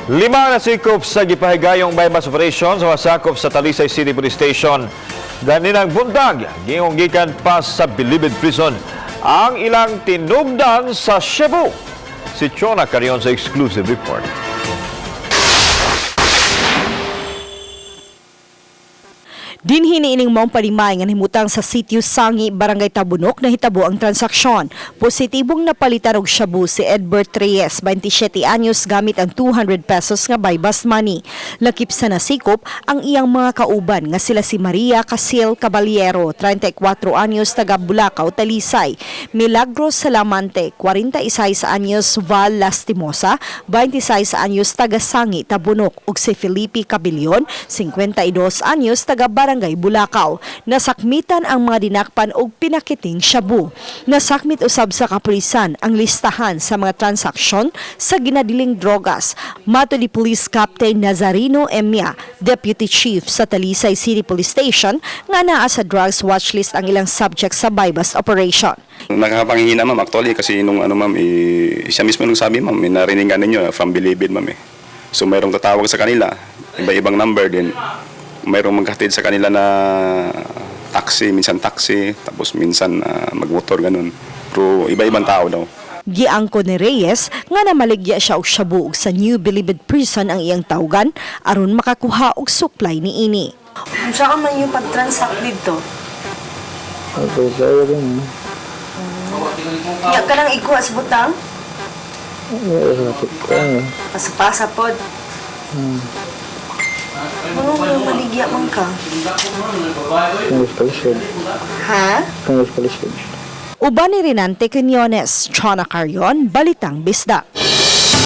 Lima na sikop sa gipahigayong bypass operation sa masakop sa Talisay City Police Station. Ganinang buntag, gingong gikan pa sa Bilibid Prison ang ilang tinubdan sa shabu. Si Chona Carion sa exclusive report. Dinhi niining maong palimay nga nahimutang sa sitio Sangi, Barangay Tabunok, nahitabo ang transaksyon. Positibong napalitan og shabu si Edbert Reyes, 27 anyos, gamit ang 200 pesos nga buy-bust money. Lakip sa nasikop ang iyang mga kauban nga sila si Maria Casil Caballero, 34 anyos, taga Bulacau, Talisay; Milagro Salamante, 46 anyos, Val Lastimosa, 26 anyos, taga Sangi, Tabunok, ug si Felipe Cabillon, 52 anyos, taga Barangay Bulacau. Nasakmitan ang mga dinakpan og pinakiting shabu. Nasakmit usab sa kapulisan ang listahan sa mga transaksyon sa ginadiling drogas. Mato ni Police Captain Nazareno Emia, Deputy Chief sa Talisay City Police Station, nga naa sa drugs watchlist ang ilang subject sa buy-bust operation. Nakakapanghihina, ma'am, actually, kasi nung ano, ma'am, eh, siya mismo nung sabi, ma'am, eh, narinig nga ninyo from Bilibid, ma'am, eh. So mayroong tatawag sa kanila, iba-ibang number din. Mayroong maghatid sa kanila na taxi, minsan taxi, tapos minsan magmotor, ganun. Pero iba-ibang tao daw. Giangko ni Reyes nga namaligya siya og shabu ug sa New Bilibid Prison ang iyang tawgan aron makakuha og supply niini. Unsa ka man yung pag-transact dito? Okay, kaya rin. Ya ka nang ikuha sa butang? Ano? Pasa-pasa pod. Ano nga maligya man ka? Tungos kalisod. Ha? Tungos kalisod. Uban ni Renante Quinones, Chona Carion, Balitang Bisdak.